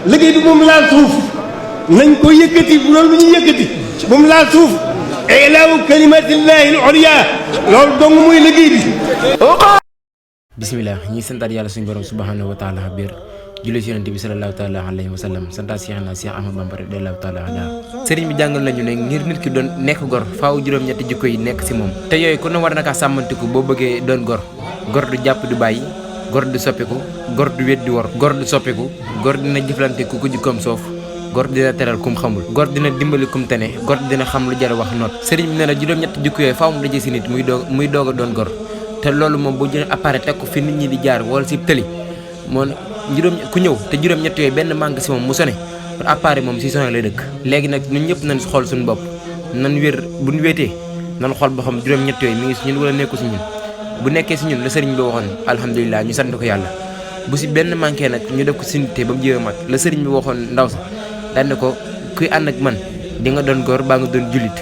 liggéey bi moom laal suuf nañ ko yëkkati bu loolu bu ñu yëkkati moom laal suuf ilaahu kalimatillahi al-ulya loolu dong muy liggéey bi. bisimilah ñi santaat yàlla suñu borom subhanahu wa taala biir julli ci yonent bi sallallahu taala alayhi wa sallam santaat Cheikh Ahmadou Bamba radiyallahu taala anhu sëriñ bi jàngal nañu ne ngir nit ki doon nekk gor faaw juróom-ñetti jikko yi nekk si moom te yooyu ku ne war na kaa sàmmantiku boo bëggee doon gor du jàpp du bàyyi gor du soppiku gor du wet di wor gor du soppiku gor dina jëflante ku ko jikkoom soof gor dina teral kum xamul gor dina dimbali kum tene gor dina xam lu jar wax noot sëriñ bi ne la juróom-ñetti jikko yooyu faaw mu daje si nit muy doog a doon gor te loolu moom bu jëlee appareil teg ko fi nit ñi di jaar wala si tëli moom ku ñëw te juróom-ñett yooyu benn manque si moom mu sone kon appareil moom si sone lay dëkk léegi nag ñun ñëpp nañ xool suñu bopp nan wér bu ñu wéetee nan xool boo xam juróom-ñett yooyu mi ngi si ñun wala nekku si ñun bu nekkee si ñun la sëriñ bi waxoon alhamdulilah ñu sant ko yàlla bu si benn manqué nag ñu def ko si nit ba mu jéem a mat la sëriñ bi waxoon ndaw sa daan ne ko kuy ànd ak man di nga doon góor baa nga doon jullit